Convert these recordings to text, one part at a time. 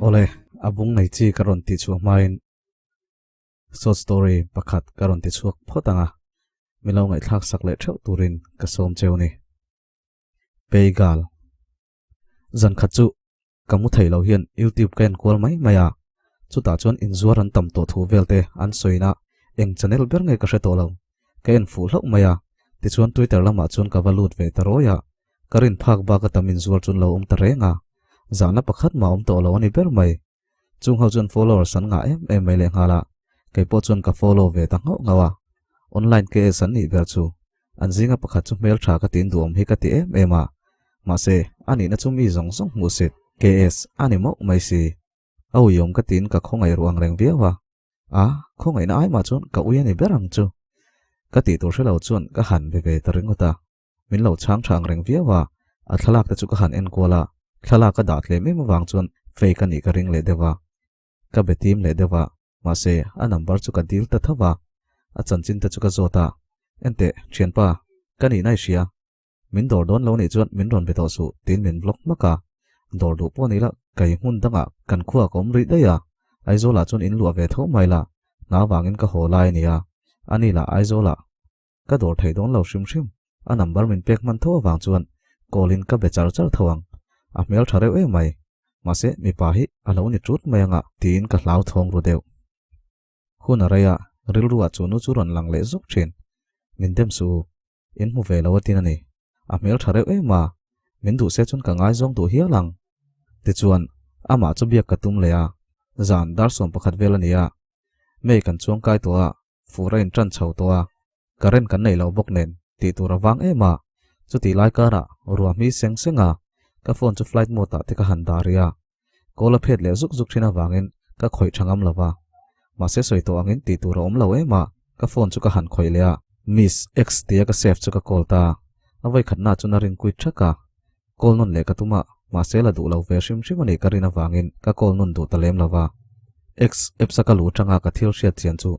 Awle, a bung nei chi ka rawn tih chhuah hmain short story pakhat ka rawn ti chhuak phawt ang a, min lo ngaihthlak sak leh theuh turin ka sawm cheu ni. Peigal. Zan khat chu ka mu thei lo hian YouTube ka en kual mai mai a, chutah chuan inzuar an tam tawh thu vel te an sawiin a, eng channel ber nge ka hre tawh lo. Ka en fuh hlauh mai a, tichuan Twitter lamah chuan ka va lut ve ta rawi a, ka rin phak bak a tam inzuar chuan lo awm ta reng a, zahna pakhat mah awm tawh lo a ni ber mai. Chung ho chuan followers an ngah em em mai lehnghal a, kei pawh chuan ka follow ve ta nghauh nghauh a, online KS an nih ber chu An zinga pakhat chu hmeltha ka tin duhawm hi ka ti em em a, mahse a nihna chu mi zawng zawng hmuh sit, KS, a ni mauh mai si. A uiawm ka tin ka khawngaih ruh ang reng viau a, a khawngaihna ai mah chuan ka ui a ni ber ang chu. Ka tih tur hrelo chuan ka han be ve ta ringawt a, min lo chhang tha ang reng viau a, a thlalak te chu ka han enkual a, thlalak a dah tlem em avang chuan fake a nih ka ring leh deuh a. Ka be tim leh deuh a, mahse a number chu ka dil ta tho a, a chanchin te chu ka zawt a, Enteh, thianpa, ka nihna i hria, min dawr dawn lo nih chuan min rawn be tawh suh tiin min block hmak a, dawr duh pawh ni la kei hmun dangah kan khuaa ka awm rih daih a, Aizawlah chuan in luah ve tho mai la, hna vangin ka haw lai a nia, ani lah Aizawlah ka dawr thei dawn lo hrim hrim, a number min pek hman tho avang chuan call in ka be char char tho ang, a hmel tha reuh em mai, mahse mipa hi a lo ni tut mai anga tiin ka hlau thawng ru deuh. Hun a rei a, rilru ah chu nu chu rawn lang leh zuk thin, min dem suh u, in hmu ve lo a tin a ni, a hmel tha reuh em a, min duh se chuan ka ngaizawng duh hial ang. Tichuan amah chu biak ka tum leh a, zan dar 11 vel a ni a, May kan chuangkai tawh a, Fur a inṭan chho tawh a, current kan nei lo bawk nen tih tur a vang em a, chutih lai karah ruah hmi seng seng a, ka phone chu flight mode ah te ka han dah rih a, call a phet leh zuk zuk thin avangin ka khawih tha ngam lo va, mahse sawi tawh angin tih tur a awm lo em a, ka phone chu ka han khawih leh a, Miss X tia ka save chu ka call ta, a vawikhatna chuan a ring kuit thak a, call nawn leh ka tum a, mahse la duh lo ve hrim hrim a nih ka rin avangin ka call nawn duh ta lem lo va. X apps a ka luh atanga ka thil hriat chian chu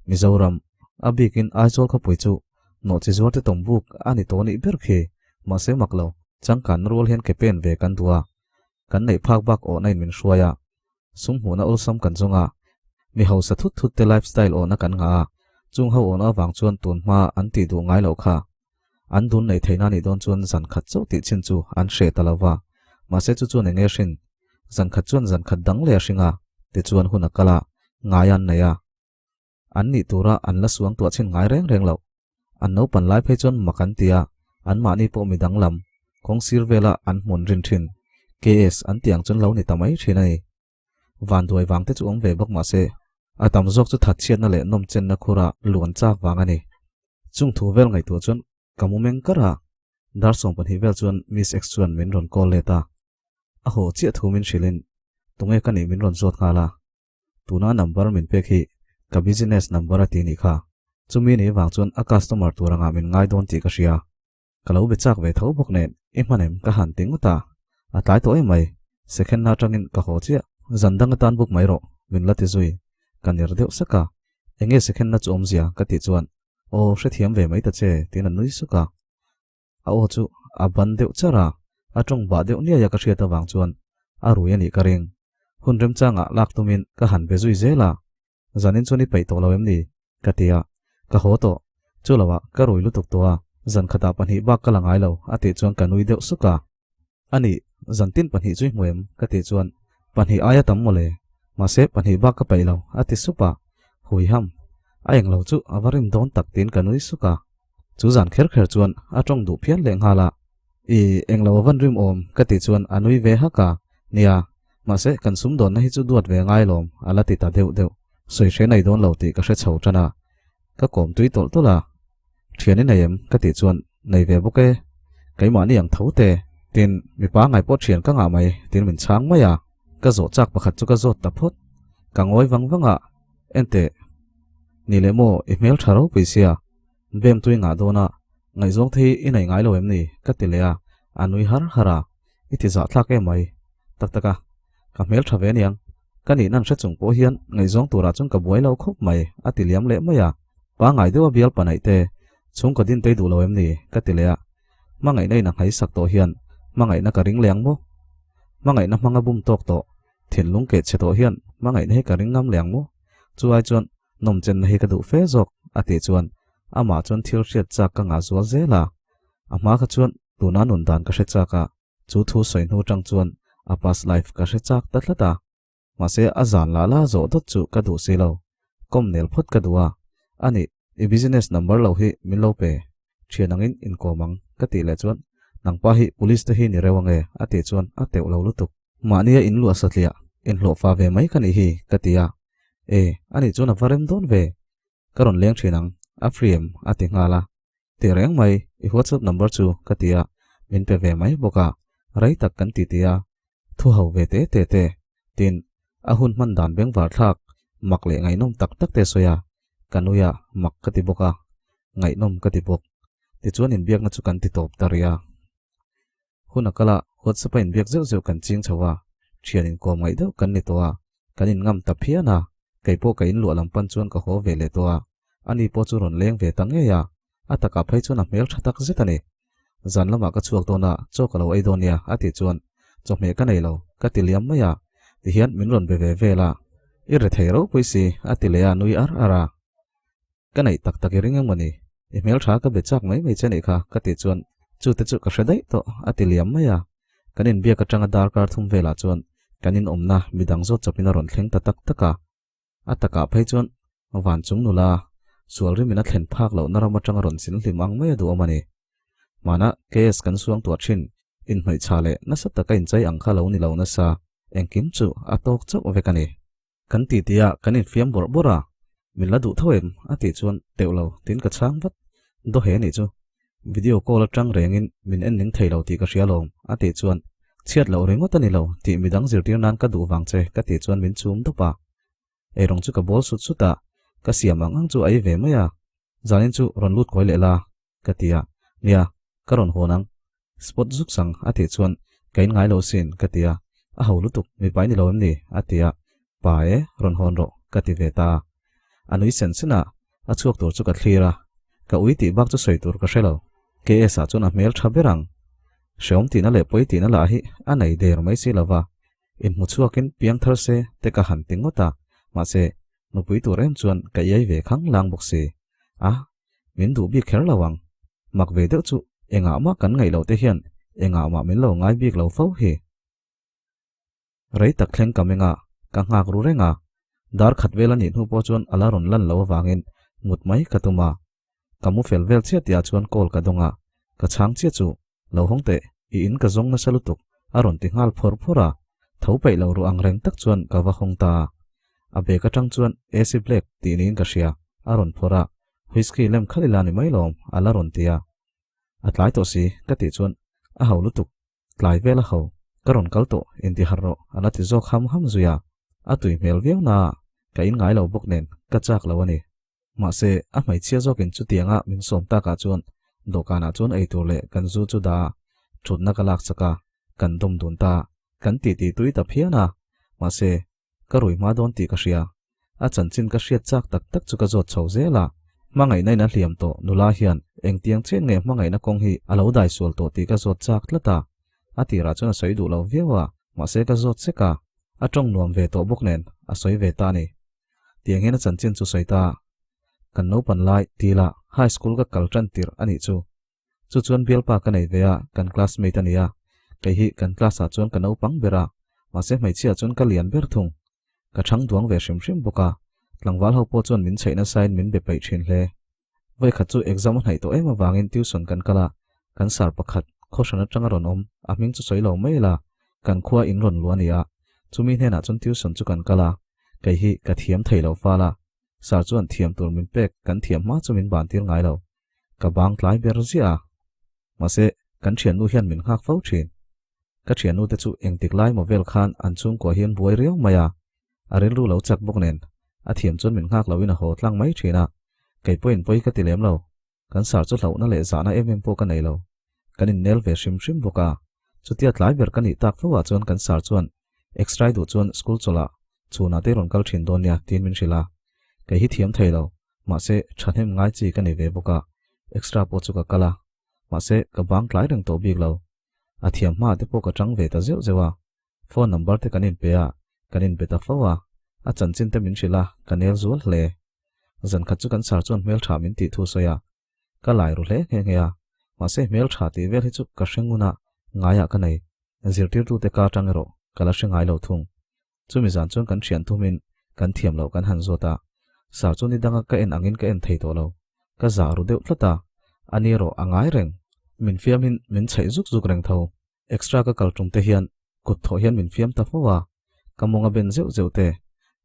Mizoram, a bikin Aizawl khawpui chu nawhchi zuar te tawm buk a ni tawh nih ber khi, mahse mak lo, changkanna rual hian ke pen ve kan duh a, kan neih phak bak awhna in min hruai a, sum hmuhna awlsam kan zawng a, mi hausa thut thut te lifestyle awhna kan ngah a, chung ho awhna avang chuan tun hma an tih duh ngai loh kha. An dun neih theihna nih dawn chuan zan khat chauh tih chin chu an hreh ta lo va, mahse chu chuan enge hrin? Zan khat chuan zan khat dang leh a hring a, tichuan hun a kal a, ngai an nei a. An nih tura an la suang tuah chhin ngai reng reng loh. An naupan lai phei chuan mak an ti a, anmahni pawh mi danglam, kawng sir vela an hmun rin thin, KS an tih ang chuan lo ni ta mai thin a ni. Vanduai vang te chu awm ve bawk mahse, a tam zawk chu thatchhiatna leh nawmchenna khura luan chak vang a ni. Chung thu vel ngaihtuah chuan ka mu meng kar a, dar 12 vel chuan Miss X chuan min rawn call let a. A haw chiah thu min hrilhin tunge ka nih min rawn zawt nghal a. Tuna number min pek hi ka business number a ti nih kha. Chumi ni vang chuan a customer tur angah min ngai dawn tih ka hria. Ka lo be chak ve tho bawk nen i hman em ka han ti ngawt a, a tlai tawh em mai, second na atangin ka haw chiah. Zan dang atan buk mai rawh, min la ti zui, ka ner deuh sak a, enge second na chu awmzia ka tih chuan aw hrethiam ve mai ta che tiin a nui suk a, a aw chu a ban deuh char a, a tawng bah deuh niai a ka hriat avang chuan a rui a nih ka ring, hun remchangah lak tumin ka han be zui zel a, Zanin chuan i peih tawh lo em ni? ka ti a, ka haw tawh. Chu lo ah ka rui lutuk tawh a, zan khatah pahnih bak ka la ngai lo a tih chuan ka nui deuh suk a. A nih, zan tin pahnih chu i hmu em? ka tih chuan, Pahnih aia tam mawle, mahse pahnih bak ka peih lo a ti sup a, hui ham, a eng lo chu a va rim dawn tak tiin ka nui suk a. Chu zan kher kher chuan a tawng duh phian leh nghal a, I eng lo a van rim awm ka tih chuan a nui ve hak a, nia, mahse kan sumdawnna hi chu duat ve ngai lawm a la ti ta deuh deuh, sawi hre nei dawn lo tih ka hre chho tan a, ka kawm tui tawlh tawlh a, Thian i nei em? ka tih chuan nei ve bawk e, keimahni ang tho te, tin mipa ngai pawh thian ka ngah mai tiin min chhang mai a, ka zawh chak pakhat chu ka zawt ta phawt, ka ngawi vang vang a, Enteh, ni leh maw i hmel tha ropui sia, bem tui ngah dawn a, ngaihzawng te hi i nei ngai lo em ni? ka ti leh a, a nui har har a, i ti zah thlak em mai. Tak tak a, ka hmel tha ve aniang, ka nih nan hre chung pawh hian ngaihzawng turah chuan ka buai lo khawp mai, a ti liam leh mai a, pangai deuh a bial panaih te, chhungkaw din tei duh lo em ni? ka ti leh a, hmangaihna in a nghaisak tawh hian hmangaihna ka ring leh ang maw? Hmangaihna hmanga bum tawk tawh. Thinlung keh chhe tawh hian hmangaihna hi ka ring ngam leh ang maw? Chu ai chuan nawmchenna hi ka duh fe zawk, a tih chuan amah chuan thil hriat chak ka ngah zual zel a. A hma kha chuan tuna nun dan ka hre chak a, chu thu sawi hnu tang chuan a past life ka hre chak ta tlat a. Mahse a zan lah la zawh dawt chu ka duh si lo, kawm nel phawt ka duh a, ani i business number lo hi min lo pe, thian angin inkawm ang ka tih leh chuan nangpa hi police te hi ni reuh ange a tih chuan a teuh lo lutuk. Mahnia in luah satliah inhlawh fa ve mai ka nih hi ka ti a, e ani chuan a va rem dawn ve, ka rawn leng thin ang a free em a ti nghal a. Tih reng mai, i WhatsApp number chu ka ti a, min pe ve mai bawk a, rei tak kan ti ti a, thu ho ve te te te, tin, a hun hman dan bengvar thlak, mak leh ngaihnawm tak tak te sawi a, ka nui a, mak ka ti bawk a, ngaihnawm ka ti bawk. Tichuan inbiakna chu kan ti tawp ta rih a. Hun a kal a, WhatsApp a inbiak zeuh zeuh kan ching chho a, thian inkawm ngaih deuh kan ni tawh a, kan inngam ta phian a, kei pawh ka inluah lam pan chuan ka haw ve leh tawh a, ani pawh chu rawn leng ve ta ngei a, a takah phei chuan a hmel tha tak zet a ni. Zan lamah ka chhuak dawn a, chaw ka lo ei dawn nia a tih chuan chawhmeh ka nei lo, ka ti liam mai a, tihian min rawn be ve vel a, i re thei ropui si a ti leh a nui ar ar a. Ka neih tak tak i ring emaw ni? I hmeltha ka be chak mai mai che nih kha ka tih chuan chute chu ka hre daih tawh a ti liam mai a. Kan inbiak atanga darkar thum velah chuan kan inawmna midang zawt chawpin a rawn thleng ta tak tak a. A takah phei chuan van chung nula sual rimin a thlen phak lohna ram atanga rawn sin hlim ang mai a duhawm a ni. Hmana KS kan suang tuah thin inhnawih chha leh nasa taka inchai ang kha lo ni lo nasa engkim chu a tawk chauh vek a ni. Kan ti tia kan infiam bawrh bawrh a, min la duh tho em? a tih chuan teuh lo tiin ka chhang vat. Daw he nih chu. Video call atang rengin min en ning thei lo tih ka hria lawm a tih chuan chhiat loh ringawt a ni lo tih midang zirtir nan ka duh vang che ka tih chuan min chum dawp a. Eirawng chu ka bawl sut sut a, ka siam ang ang chu a ei ve mai a. Zanin chu rawn lut kawi leh la ka ti a, nia ka rawn hawn ang Spot zuk sang a tih chuan ka in ngai lo sin ka ti a, a ho lutuk mipa i ni lo em ni? a ti a, pa e rawn hawn rawh ka ti ve ta a. A nui sen sen a, a chhuak tur chu ka thlir a, ka ui tih bak chu sawi tur ka hre lo. KS ah chuan a hmel tha ber ang. Hreawm tihna leh pawi tihna lah hi a nei der mai si lo va, inhmu chhuakin piang thar se te ka han ti ngawt a, mahse nupui tur em chuan ka iai ve khang lang bawk si. A, Min duh bik kher lo ang. Mak ve deuh chu engah mah kan ngaih loh te hian engah mah min lo ngai bik lo fo hi. Rei tak thleng ka meng a, ka nghak ru reng a. Dar khat vel a nih hnu pawh chuan a la rawn lan loh avangin mut mai ka tum a. Ka mu fel vel chiah tihah chuan call ka dawng a, ka chhang chiah chu lo hawng teh, i in ka zawng nasa lutuk a rawn ti nghal phawr phawr a, tho peih lo ru ang reng tak chuan ka va hawng ta a. A bag atang chuan AC Black tih niin ka hria, a rawn phawrh a, Whisky lem khalh ila ni mai lawm a la rawn ti a. A tlai tawh si ka tih chuan a ho lutuk, tlai vel a ho, ka rawn kal tawh inti harh rawh a la ti zawk ham ham zui a, a tui hmel viau na a, ka in ngai lo bawk nen ka chak lo a ni. Mahse, a hmeichhia zawkin chutianga min sawm takah chuan dawhkanah chuan eitur leh kan zu chu dah a, thutna ka lak chak a, kan dawm dun ta, kan titi tui ta phian a. Mahse, ka rui hma dawn tih ka hria. A chanchin ka hriat chak tak tak chu ka zawt chho zel a. Hmangaihna in a hliam tawh nula hian engtiang chen nge hmangaihna kawng hi a lo dai sual tawh tih ka zawt chak tlat a. A tirah chuan a sawi duh lo viau a, mahse ka zawt sek a. A tawng nuam ve tawh bawk nen a sawi ve ta a ni. Tiang hian a chanchin chu sawi ta. Kan naupan lai tila high school ka kal tan tirh a nih chu. Chu chuan bialpa ka nei ve a, kan classmate a ni a. Kei hi kan class ah chuan ka naupang ber a, mahse hmeichhia chuan ka lian ber thung. Ka chhang duang ve hrim hrim bawk a, tlangval ho pawh chuan min chheih nasain min be peih thin hle. Vawikhat chu exam a hnaih tawh em avangin tuition kan kal a, kan sir pakhat khawhran atanga rawn awm, a hming chu sawi lo mai la, kan khua in rawn luh a ni a, chumi hnenah chuan tuition chu kan kal a, kei hi ka thiam thei lo fal a, sir chuan thiam tur min pek kan thiam hma chu min ban tir ngai lo, ka bang tlai ber ziah a, mahse kan thiannu hian min nghak fo thin. Ka thiannu te chu engtik lai maw vel khan an chhungkua hian buai riau mai a, a rilru lo chak bawk nen a thiam chuan min nghak loin a haw tlang mai thin a, kei pawhin pawi ka ti lem lo, kan sar chu hlauhna leh zahna em em pawh ka nei lo, kan innel ve hrim hrim bawk a, chutia tlai ber ka nih tak fo ah chuan kan sar chuan X-ray duh chuan school chawlh ah chhunah te rawn kal thin dawn nia tiin min hrilh a, kei hi thiam thei lo, mahse thahnem ngai chi ka nei ve bawk a, extra pawh chu ka kal a, mahse ka bang tlai reng tawh bik lo. A thiam hma te pawh ka chang ve ta zeuh zeuh a, phone number te kan inpe a, Kan inbe ta fo a, a chanchin te min hrilh a, ka nel zual hle. Zan khat chu kan sar chuan hmeltha min tih thu sawi a, ka lai ru hle nghe nghe a, mahse hmeltha tih vel hi chu ka hre ngun a, ngaiah ka nei. Zirtirtute ka atang erawh ka la hre ngai lo thung. Chumi zan chuan kan thian thumin kan thiam loh kan han zawt a, sar chu ni danga ka en angin ka en thei tawh lo. Ka zah ru deuh tlat a, ani erawh a ngai reng. Min fiamin min chhaih zuk zuk reng tho. Extra ka kal tum te hian kut thawh hian min fiam ta fo a, ka mawng a ben zeuh zeuh te,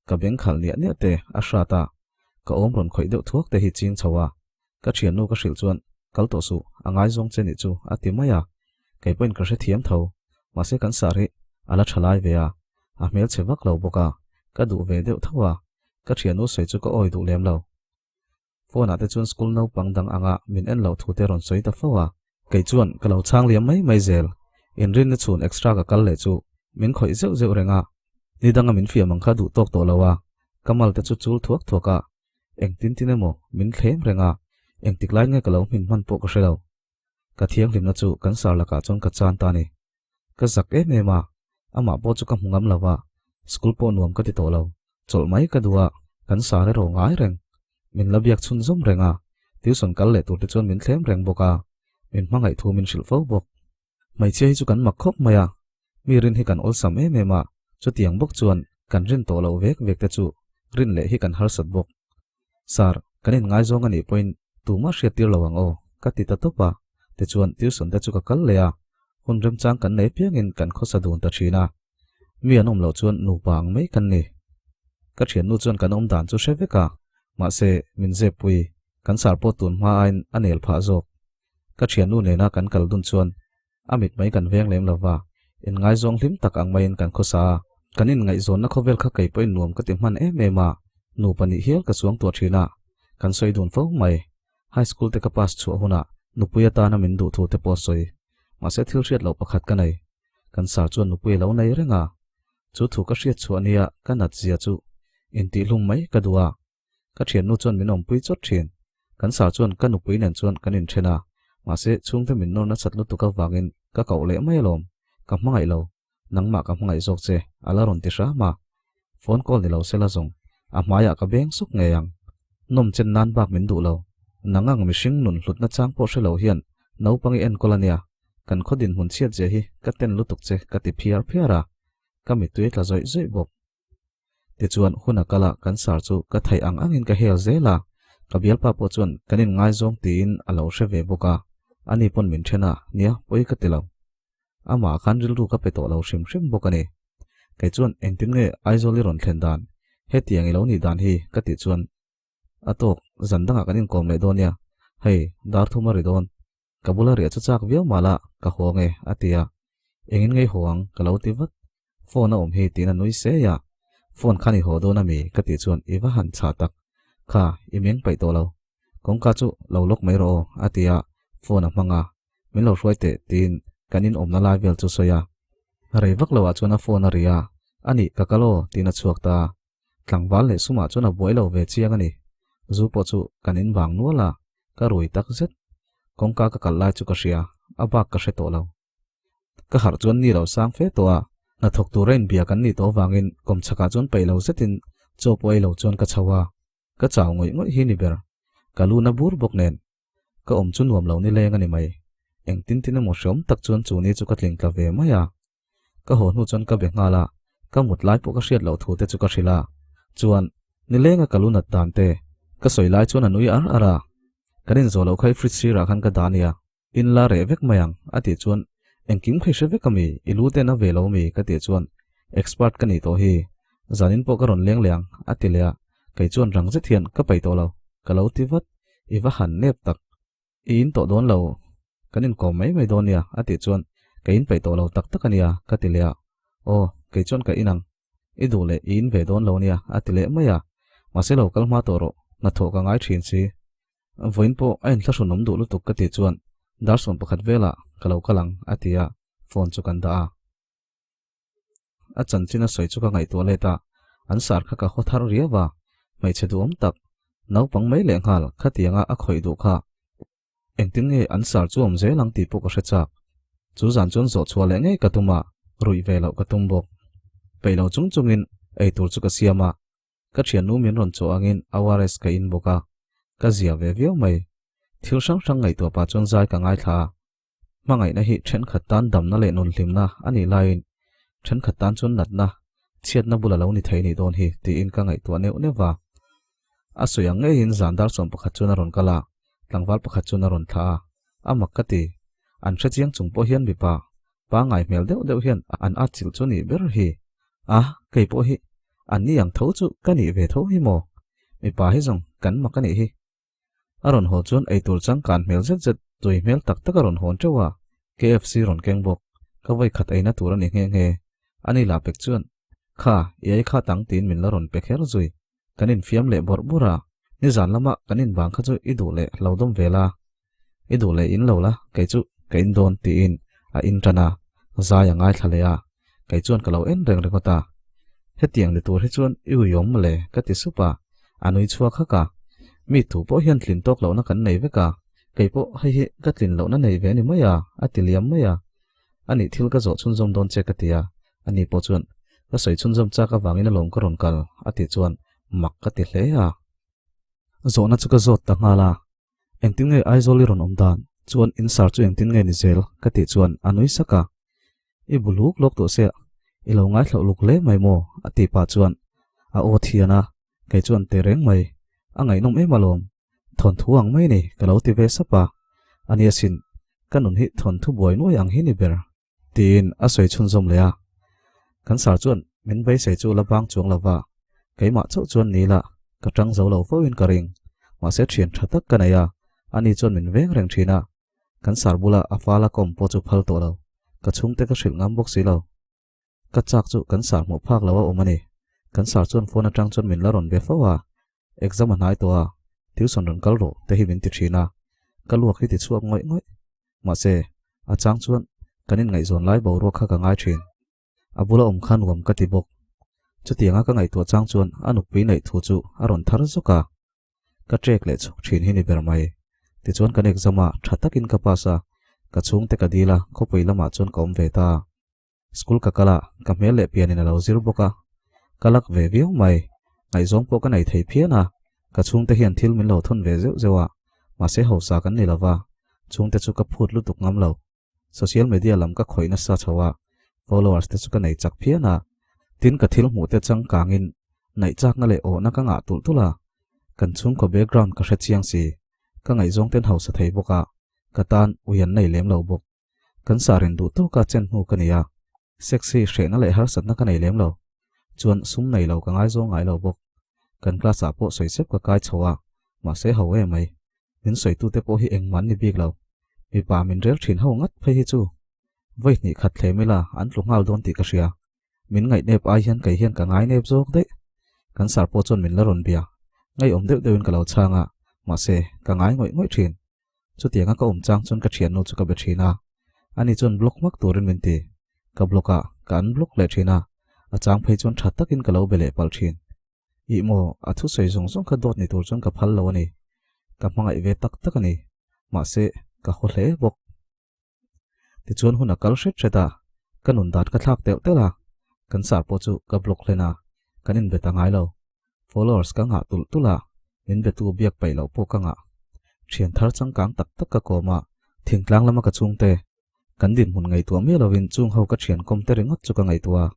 ka beng khalh niah niah te a hrat a, ka awm rawn khawih deuh thuak te hi ching chho a, ka thiannu ka hrilh chuan kal tawh suh, a ngaizawng che nih chu a ti mai a, kei pawhin ka hrethiam tho, mahse kan sar hi a la tha lai ve a, a hmelchhe vak lo bawk a, ka duh ve deuh tho a, ka thiannu sawi chu ka awi duh lem lo. Phone ah te chuan school naupang dang anga min en loh thu te rawn sawi ta fo a. Kei chuan ka lo chhang liam mai mai zel. Inrinna chhun extra ka kal leh chu min khawih zeuh zeuh reng a. Ni danga min fiam ang kha duh tawk tawh lo a. Ka mal te chu chul thuak thuak a. Engtin tin emaw min thlem reng a. Engtik lai nge ka lo hmin hman pawh ka hre lo. Ka thianghlimna chu kan sar lakah chuan ka chan ta a ni. Ka zak em em a, amah pawh chu ka hmu ngam lo va, school pawh nuam ka ti tawh lo. Chawlh mai ka duh a, kan sar erawh ngai reng. Min la biak chhunzawm reng a, tuition kal leh tur te chuan min thlem reng bawk a, min hmangaih thu min hrilh fo bawk. Hmeichhia hi chu kan mak khawp mai a, mi rin hi kan awlsam em em a, chutiang bawk chuan kan rin tawh loh vek vek te chu rin leh hi kan harsat bawk. Sir, kan inngaizawng a nih pawhin tumah hriat tir lo ang aw, ka ti ta tawp a. Tichuan, tuition te chu ka kal leh a, hun remchang kan nei piangin kan khawsa dun ta thin a. Mi an awm loh chuan nupa ang mai kan ni. Ka thiannu chuan kan awm dan chu hre vek a, mahse, min zep pui, kan sar pawh tun hma aiin a nel phah zawk. Ka thiannu nena kan kal dun chuan a mit mai kan veng lem lo va, inngaizawng hlim tak ang maiin kan khawsa a. Kan inngaihzawnna khawvel kha kei pawhin nuam ka ti hman em em a, nupa nih hial ka chuang tuah thin a, kan sawi dun fo mai. High school te ka pass chhuah hunah nupui atana min duh thu te pawh a sawi. Mahse thil hriat loh pakhat ka nei. Kan sar chuan nupui a lo nei reng a. Chu thu ka hriat chhuah nia ka nat zia chu intihhlum mai ka duh a. Ka thiannu chuan min awmpui chawt thin. Kan sar chuan ka nupui nen chuan kan inthen a, mahse chhungte min nawr nasat lutuk avangin ka koh leh mai alawm. Ka hmangaih lo, nangmah ka hmangaih zawk che, a la rawn ti hram a. Phone call ni lo sela zawng, a hmaiah ka beng suk ngei ang. Nawm chen nan bak min duh lo. Nang ang mihring nun hlutna chang pawh hre lo hian naupang i enkawl ania, kan khaw dinhmun chhiat zia hi ka ten lutuk che ka ti phiar phiar a, ka mittui a tla zawih zawih bawk. Tichuan hun a kal a, kan sar chu ka theih ang angin ka hel zel a, ka bialpa pawh chuan kan inngaizawng tiin a lo hre ve bawk a, ani pawn min then a, nia pawi ka ti lo. Amah khan rilru ka pe tawh lo hrim hrim bawk a ni. Kei chuan engtin nge Aizawl i rawn thlen dan, hetiang i lo nih dan hi ka tih chuan a tawk zan dangah kan inkawm leh dawn nia, hei dar thum a ri dawn, Ka bula riah chu chak viau mah la ka haw nge a ti a, engin ngei haw ang ka lo ti vat. Phone a awm hi tiin a nui sei a, phone khan i haw dawn ami ka tih chuan i va han chhah tak, kha i meng paih tawh lo, kawngka chu lo lock mai rawh aw a ti a, phone a hmang a, min lo hruai teh tiin kan inawmna lai vel chu sawi a. Rei vak lo ah chuan a phone a ri a, anih ka kal aw tiin a chhuak ta a, tlangval leh sumah chuan a buai lo ve chiang a ni, zu pawh chu kan invang nual a, Ka rui tak zet. Kawngka ka kal lai chu ka hria, a bak ka hre tawh lo. Ka harh chuan ni lo sang fe tawh a, hnathawk tura inbia kan nih tawh avangin kawmchhakah chuan peih lo zetin chaw pawh ei lo chuan ka chho a, ka chau ngawih ngawih hi ni ber. Ka lu na bur bawk nen. Ka awm chu nuam lo nileng a ni mai. Engtin tin emaw hreawm tak chuan chu ni chu ka tling tla ve mai a. Ka haw hnu chuan ka be nghal a, ka mut lai pawh ka hriat loh thu te chu ka hrilh a. Chuan, nilenga ka lu nat dan te, ka sawi lai chuan a nui ar ar a. Kan inzawh loh kha i fridge sirah khan ka dah nia, in la reh vek mai ang, a tih chuan, Engkim kha i hre vek ami, i lu ten a ve lo ami? ka tih chuan, Expert ka nih tawh hi, zanin pawh ka rawn leng leh ang, a ti leh a. Kei chuan rang zet hian ka paih tawh lo, ka lo ti vat, i va han nep tak. I in tawh dawn lo, kan inkawm mai mai dawn nia a tih chuan ka in peih tawh lo tak tak a nia ka ti leh a, aw kei chuan ka in ang, i duh leh i in ve dawn lo nia a ti leh mai a, mahse lo kal hma tawh rawh, hnathawh ka ngai thin si. Vawiin pawh a inthlahrunawm duh lutuk ka tih chuan dar 11 velah ka lo kal ang a ti a, phone chu kan dah a. A chanchin a sawi chu ka ngaihtuah let a, an sar kha ka haw thar riau a, hmeichhe duhawm tak, naupang mai lehnghal khatianga a khawih duh kha engtin nge an sar chu awm zel ang tih pawh ka hre chak. Chu zan chuan zawh chhuah leh ngei ka tum a, ruih ve loh ka tum bawk. Peih lo chung chungin Eitur chu ka siam a, ka thiannu min rawn chawh angin ORS ka in bawk a, ka zia ve viau mai. Thil hrang hrang ngaihtuah pah chuan zai ka ngaithla a, hmangaihna hi thenkhat tan damna leh nunhlimna a nih laiin thenkhat tan chuan natna, chhiatna bul a lo ni thei nih dawn hi tiin ka ngaihtuah neuh neuh va. A sawi ang ngeiin zan dar 11 chuan a rawn kal a, tlangval pakhat chuan a rawn thlah a, a mak ka ti. An hrechiang chung pawh hian mipa pangngai hmel deuh deuh hian an atchilh chu nih ber hi. A, kei pawh hi an ni ang tho chu ka nih ve tho hi maw? Mipa hi zawng kan mak a nih hi. A rawn haw chuan eitur changkan hmel zet zet tui hmel tak tak a rawn hawn teuh a, KFC rawn keng bawk. Ka vawi khat eina tur a ni nghe nghe. Ani lah pek chuan, Kha, i ei kha tang tiin min la rawn pe kher zui. Kan infiam leh bawrh bawrh a, nizan lama kan inbang kha chu i duh leh lo dawm ve la, i duh leh in lo la, kei chu ka in dawn tiin a in tan a, zai a ngaithla leh a, kei chuan ka lo en reng ringawt a. Hetiang ni tur hi chuan i uiawm mawle ka ti sup a, a nui chhuak hak a. Mi thu pawh hian tlin tawk lohna kan nei vek a, kei pawh hei hi ka tlin lohna nei ve a ni mai a, a ti liam mai a. Ani thil ka zawh chhunzawm dawn che ka ti a, ani pawh chuan ka sawi chhunzawm chak avangin alawm ka rawn kal a tih chuan mak ka ti hle a. Zawhna chu ka zawt ta nghal a, engtin nge Aizawl i rawn awm dan chuan in sar chu engtin nge ni zel ka tih chuan a nui sak a, I bu luk lawk tawh sia, i lo ngaithloh luk hle mai maw a tih pah chuan a aw thian a, kei chuan teh reng mai, a ngaihnawm em alawm. Thawnthu ang mai ni ka lo ti ve sap a, a nia sin, ka nun hi thawnthu buai nuai ang hi ni ber. Tiin a sawi chhunzawm leh a. Kan sar chuan min beisei chu la bang chuang lo va, keimah chauh chuan ni la, ka tang zo lo fo in ka ring. Mahse thian tha tak ka nei a, ani chuan min veng reng thin a. Kan sar bula a fala kawm pawh chu phal tawh lo, ka chhungte ka hrilh ngam bawk si lo. Ka chak chu kan sar hmuh phak lo a awm a ni. Kan sar chuan phone atang chuan min la rawn be fo a, Exam a hnai tawh a, tuition rawn kal rawh te hi min ti thin a, ka luak hi ti chhuak ngawih ngawih. Mahse, a chang chuan kan inngaihzawn lai boruak kha ka ngai thin. A bula awm kha nuam ka ti bawk. Chutianga ka ngaihtuah chang chuan a nupui neih thu chu a rawn thar zawk a. Ka trek leh chhuk thin hi ni ber mai. Tichuan kan exam a tha takin ka pass a, ka chhungte ka dil a, khawpui lamah chuan ka awm ve ta. School ka kal a, ka hmel leh pianin a lo zir bawk a, ka lak ve viau mai. Ngaihzawng pawh ka nei thei phian a, ka chhungte hian thil min lo thawn ve zeuh zeuh a, mahse hausa kan ni lova, chhungte chu ka phut lutuk ngam lo. Social media lam ka khawih nasa chho a, followers te chu ka nei chak phian a, tin ka thil hmuh te changkangin naih chakna leh awhna ka ngah tulh tulh a, kan chhungkaw background ka hre chiang si, ka ngaihzawng ten hausa thei bawk a, ka tan ui an nei lem lo bawk. Kan sar in duh tawka chen hnu ka ni a, sexy hrehna leh harsatna ka nei lem lo. Chuan sum nei lo ka ngaizawng ngai lo bawk. Kan class ah pawh sawi sep ka kai chho a, mahse ho em mai. Min sawitute pawh hi engmah an ni bik lo. Mipa min rel thin ho ngat phei hi chu. Vawi hnih khat thlem ila an tlu nghal dawn tih ka hria. Min ngaihnep ai hian kei hian ka ngainep zawk daih. Kan sar pawh chuan min la rawn bia. Ngaiawm deuh deuhin ka lo chhang a, mahse ka ngai ngawih ngawih thin. Chutianga ka awm chang chuan ka thiannu chu ka be thin a, ani chuan block hmak turin min ti. Ka block a, ka unblock leh thin a, a chang phei chuan tha takin ka lo be leh palh thin. Ih maw, a thusawi zawng zawng kha dawt ni tur chuan ka phal lo a ni. Ka hmangaih ve tak tak a ni. Mahse, ka haw hle bawk. Tichuan hun a kal hret hret a, ka nun dan ka thlak telh telh a, kan sar pawh chu ka block hlen a, kan inbe ta ngai lo. Followers ka ngah tulh tulh a, min betu biak paih loh pawh ka ngah. Thian thar changkang tak tak ka kawm a, thingtlang lama ka chhungte, kan dinhmun ngaihtuah miah lovin chung ho ka thian kawm te ringawt chu ka ngaihtuah a,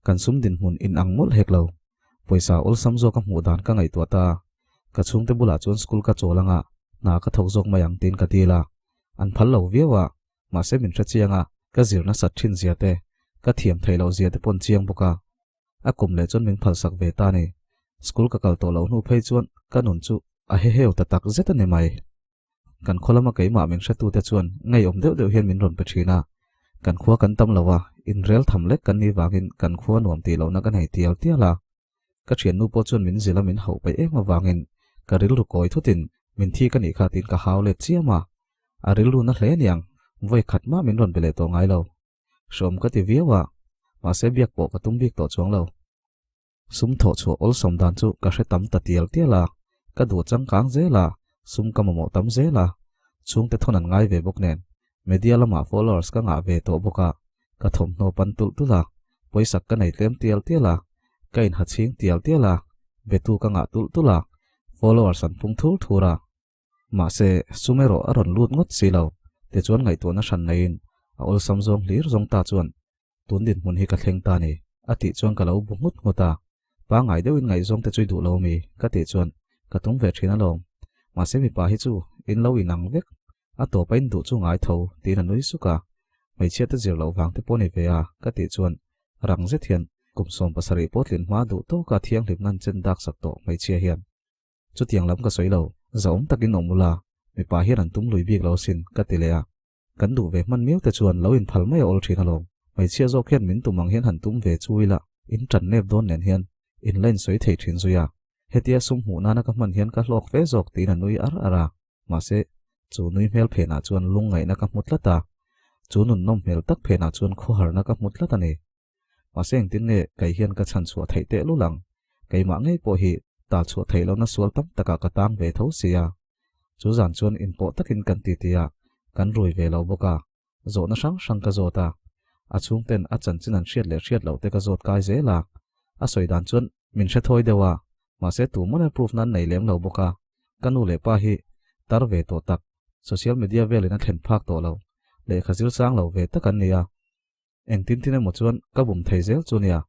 kan sum dinhmun in ang mawlh hek lo. Pawisa awlsam zawk a hmuh dan ka ngaihtuah ta a, ka chhungte bulah chuan school ka chawl anga hna ka thawk zawk mai ang tiin ka dil a, an phal lo viau a, mahse min hre chiang a, ka zir nasat thin zia te, ka thiam theih loh zia te paw'n chiang bawk a. A kum leh chuan min phalsak ve ta ni. School ka kal tawh loh hnu phei chuan ka nun chu a heheu ta tak zet a ni mai. Kan khaw lama keimah min hretute chuan ngeiawm deuh deuh hian min rawn pe thin a. Kan khua kan tam lo a, inrel tham lek kan nih vangin kan khua nuam tih lohna ka nei tial tial a. Ka thiannu pawh chuan min zilh a min hauh peih em avangin ka rilru kawi thutin min thi ka nih kha tiin ka hau let chiam a. A rilru na hle aniang, vawi khat mah min rawn be leh tawh ngai lo. Hreawm ka ti viau a, mahse biak pawh ka tum bik tawh chuang lo. Sum thawh chhuah awlsawm dan chu ka hre tam ta tial tial a, ka duh changkang zel a, sum ka mamawh tam zel a, chhungte thawn an ngai ve bawk nen, media lamah followers ka ngah ve tawh bawk a, ka thawmhnaw pan tulh tulh a, pawisak ka nei tlem tial tial a, Ka inha chhing tial tial a, betu ka ngah tulh tulh a, followers an pung thur thur a. Mahse, sum erawh a rawn lut ngawt si lo, tichuan ngaihtuahna hran neiin a awlsam zawng hlir zawng ta chuan tun dinhmun hi ka thleng ta ni, a tih chuan ka lo bu nghut nghut a. Pangngai deuhin ngaihzawng te chu i duh lo mi? ka tih chuan ka tum ve thin alawm. Mahse mipa hi chu in lo inang vek, a tawpa in duh chu ngai tho, tiin a nui suk a. Hmeichhia te zir loh vang te pawh ni ve a, ka tih chuan rang zet hian kum 70 pawh tlin hma duh tawka thianghlim nan chen dak sak tawh hmeichhia hian. Chutiang lam ka sawi lo, zahawm takin awm ula, mipa hian an tum lui bik lo asin, ka ti leh a. Kan duh ve hman miau te chuan lo inphal mai a awl thin alawm. Hmeichhia zawk hian min tum ang hian han tum ve chu ila, in tan nep dawn nen hian in la insawi thei thin zui a. Hetia sum hmuh nana ka hman hian ka hlawk fe zawk tiin a nui ar ar a. Mahse, chu nui hmel phenah chuan lungngaihna ka hmu tlat a, chu nunnawm hmel tak phenah chuan khawharna ka hmu tlat a ni. Mahse engtin nge kei hian ka chhan chhuah theih teh lul ang? Keimah ngei pawh hi tal chhuah theih lohna sual tam takah ka tang ve tho si a. Chu zan chuan inpawh takin kan titi a, kan rui ve lo bawk a. Zawhna hrang hrang ka zawt a, a chhungten a chanchin an hriat leh hriat loh te ka zawt kai zel a. A sawi dan chuan min hre thawi deuh a, mahse tu mawle proof nan nei lem lo bawk a. Ka nu leh pa hi tar ve tawh tak, social media velin a thlen phak tawh lo, lehkha zir sang lo ve tak an ni a. Engtin tin emaw chuan ka bum thei zel chu nia,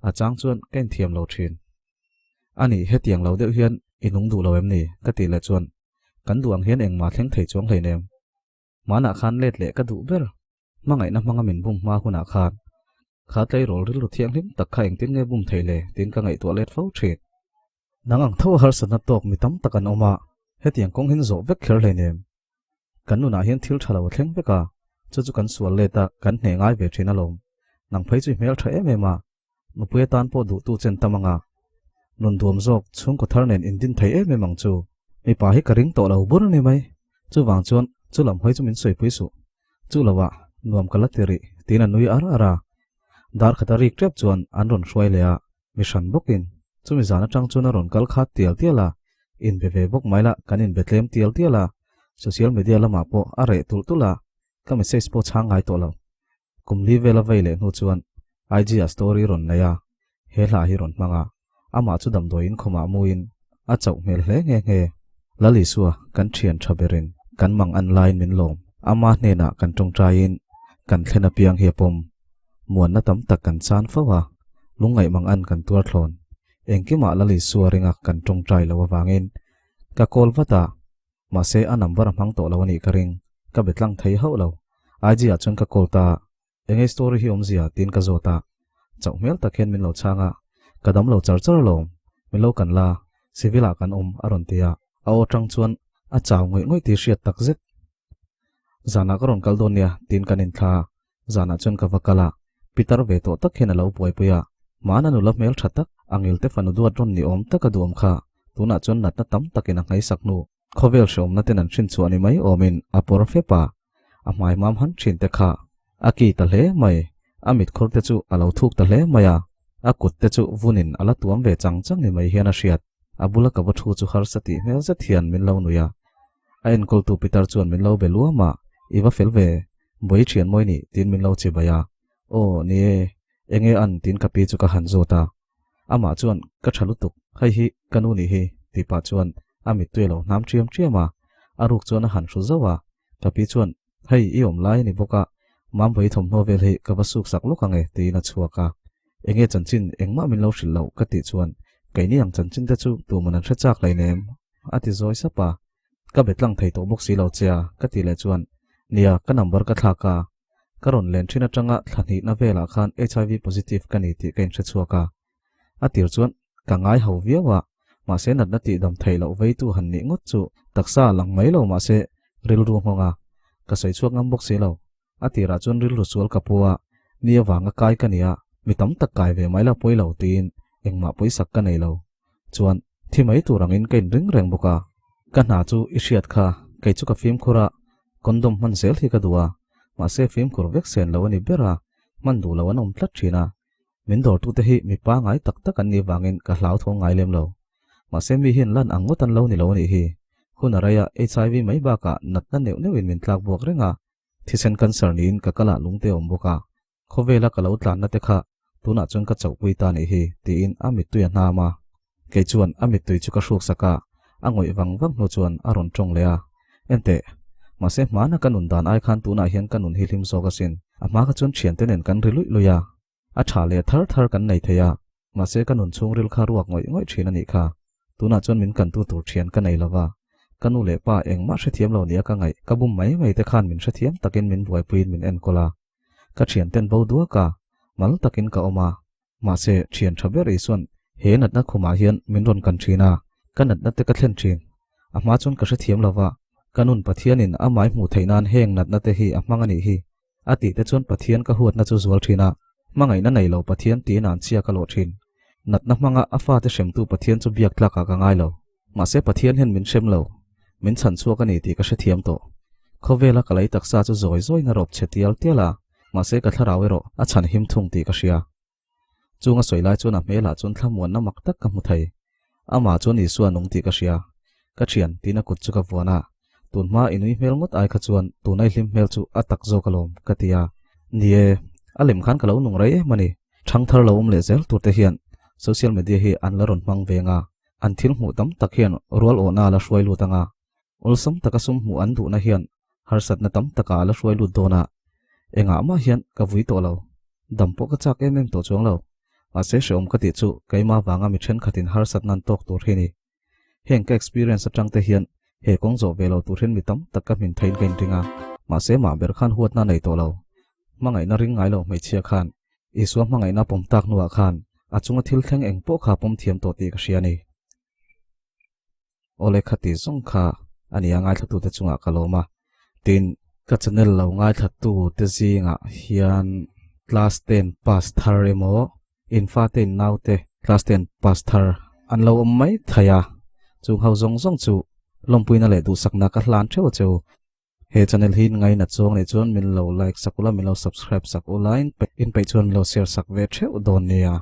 a chang chuan ka inthiam lo thin. A nih, hetiang lo deuh hian i nung duh lo em ni? ka tih leh chuan, Kan duh ang hian engmah thleng thei chuang hleinem. Hmanah khan let leh ka duh ber. Hmangaihna hmanga min bum hma hunah khan kha tleirawl rilru thianghlim tak kha engtin nge bum thei le? tiin ka ngaihtuah let fo thin. Nang ang tho a harsatna tawk mi tam tak an awm a, hetiang kawng hin zawh vek kher hleinem. Kan nunah hian thil tha lo a thleng vek a, chu chu kan sual let a, kan hneh ngai ve thin alawm. Nang phei chu i hmel tha em em a, nupui atan pawh duhtu chen tam ang a. Nun duam zawk chhungkaw thar nen indin thei em em ang chu. Mipa hi ka ring tawh lo bur a ni mai. Chuvang chuan chu lam hawi chu min sawipui suh. Chu loah nuam ka la ti rih tiin a nui ar ar a. Dar khat a rik tep chuan an rawn hruai leh a, Mi hran bawkin chumi zan atang chuan a rawn kal khat tial tial a, inbe ve bawk mai la kan inbe tlem tial tial a, social media lamah pawh a reh tulh tulh a, ka message pawh chhang ngai tawh lo. Kum li vela vei leh hnu chuan IG ah story rawn nei a, he hla hi rawn hmang a, amah chu damdawiin khawmah muin a chauh hmel hle nghe nghe. Lal Isua kan thian tha berin kan mang an laiin min lawm, ama hnenah kan tawngtaiin kan thlen apiang hi a pawm. Muanna tam tak kan chan fo a, lungngaih mang an kan tuar thlawn. Engkimah Lal Isua ringa kan tawngtai lo avangin ka call vat a, mahse a number a hmang tawh lo a nih ka ring, ka be tlang thei hauh lo. IG ah chuan ka call ta a, enge story hi awmzia tiin ka zawt a, chauh hmel tak hian min lo chhang a, ka dam lo char char alawm, min lo kan la, civil ah kan awm a rawn ti a, a aw tang chuan a chau ngawih ngawih tih hriat tak zet. Zanah ka rawn kal dawn nia tiin kan inthla a, Zanah chuan ka va kal a, pitar ve tawh tak hian a lo buaipui a, mahna nula hmel tha tak, a ngilte fanu duat rawn ni awm tak a duhawm kha, tunah chuan natna tam takin a ngaisak hnu, khawvel hreawmna ten an hrin chhuah ni mai awmin a pawr fep a, a hmai mam han thin te kha a ki ta hle mai, a mitkhur te chu a lo thuk ta hle mai a, a kut te chu vunin a la tuam ve chang chang ni mai hian a hriat, a bula ka va thu chu harsa tih hmel zet hian min lo nui a, A enkawltu pitar chuan min lo be luam a, I va fel ve, Bawi thian mawi nih tiin min lo chi bai a. Aw, ni e, enge an tiin ka pi chu ka han zawt a. Amah chuan, Ka tha lutuk, hei hi ka nu nih hi, tih pah chuan a mittui a lo hnam ṭiam ṭiam a, a ruk chuan a han hru zauh a. Ka pi chuan, Hei, i awm lai a ni bawk a, Mambawi thawmhnaw vel hi ka va suk sak lawk ang e, tiin a chhuak a. Enge chanchin engmah min lo hrilh loh ka tih chuan, Keini ang chanchin te chu tuman an hre chak hleinem, A ti zawi sap a, Ka be tlang thei tawh bawk si lo che a, ka tih leh chuan, Nia, ka number ka thlak a, ka rawn len thin atanga thla hnihna velah khan HIV positive ka ni tih ka inhre chhuak a. A tir chuan ka ngai ho viau a, mahse natna tih dam theih loh veitu han nih ngawt chu taksa a lang mai lo mahse rilru nghawng a, ka sawi chhuak ngam bawk si lo. A tirah chuan rilru sual ka pu a, mi avanga kai ka ni a, mi tam tak kai ve mai la pawi lo tiin engmah pawisak ka nei lo. Chuan, thi mai tur angin ka inring reng bawk a. Ka hna chu i hriat kha, kei chu ka fimkhur a, condom hman zel hi ka duh a, mahse fimkhur vek sen lo a ni ber a, hman duh lo an awm tlat thin a. Min dawrtute hi mi pangai tak tak an nih vangin ka hlauthawng ngai lem lo. Mahse mi hian lan ang ngawt an lo ni lo a nih hi. Hun a rei a, HIV mai bakah natna neuh neuhin min tlak buak reng a, thisen cancer niin ka kalah lungte a awm bawk a. Khawvela ka lo tlanna te kha. Tunah chuan ka chauhpui ta nih hi, tiin a mittui a hnam a. Kei chuan a mittui chu ka hruk sak a, a ngawih vang vang hnu chuan a rawn tawng leh a. Enteh, mahse hmana ka nun dan ai khan tunah hian ka nun hi hlim zawk asin. A hma kha chuan thiante nen kan ri luih luih a, a tha leh thar thar kan nei thei a, mahse ka nun chhungril kha ruak ngawih ngawih thin a nih kha. Tunah chuan min kantu tur thian ka nei lova, ka nu leh pa engmah hrethiam lo nia ka ngaih, ka bum mai mai te khan min hrethiam takin min buaipuiin min enkawl a. Ka thianten bo duak a, mal takin ka awm a, mahse thian tha ber Isuan he natna khumah hian min rawn kan thin a, ka natna te ka thlen thin. A hma chuan ka hrethiam lova, ka nun Pathianin a mai hmuh theih nan heng natna te hi a hmang a nih hi, a tih te chuan Pathian ka huatna chu zual thin a, hmangaihna nei lo Pathian tiin an chhia ka lawh thin. Natna hmanga a fate hremtu Pathian chu biak tlakah ka ngai lo. Mahse Pathian hian min hrem lo, min chhan chhuak a ni tih ka hrethiam tawh. Khawvela ka lei taksa chu zawi zawiin a rawp chhe tial tial a, mahse ka thlarau erawh a chhan him thung tih ka hria. Chung a sawi lai chuan a hmelah chuan thlamuanna mak tak ka hmu thei. Amah chuan Isua nung tih ka hria. Ka thian, tiin a kut chu ka vuan a. Tun hma i nui hmel ngawt ai kha chuan tuna i hlim hmel chu a tak zawk alawm, ka ti a. Ni e, a lem khan ka lo nung rei em a ni. Thangthar lo awm leh zel tur te hian social media hi an la rawn hmang ve nga. An thil hmuh tam tak hian rual awhna a la hruai lut anga, awlsam taka sum hmuh an duhna hian harsatna tam takah a la hruai lut dawn a, engah mah hian ka vui tawh lo. Dam pawh ka chak em em tawh chuang lo. Mahse hrehawm ka tih chu keimah vanga mi thenkhatin harsatna an tawk tur hi ni. Heng ka experience atang te hian he kawng zawh ve lo tur hian mi tam tak ka hmin theiin ka inring a, mahse mah ber khan huatna a nei tawh lo. Hmangaihna ring ngai lo hmeichhia khan Isua hmangaihna pawm tak hnuah khan a chunga thil thleng eng pawh kha pawm thiam tawh tih ka hria a ni. Awle khati zawng kha a nia ngaithlatute chungah ka lawm a, tin, ka channel lo ngaithlatute zingah hian class ten pass thar emaw in fate in naute class ten pass thar an lo awm mai thei a, chung ho zawng zawng chu lawmpuina leh duhsakna ka hlan theuh a cheu. He channel hi ngainat chuang nih chuan min lo like sak ula, min lo subscribe sak ula, in peih chuan min lo share sak ve theuh dawn nia.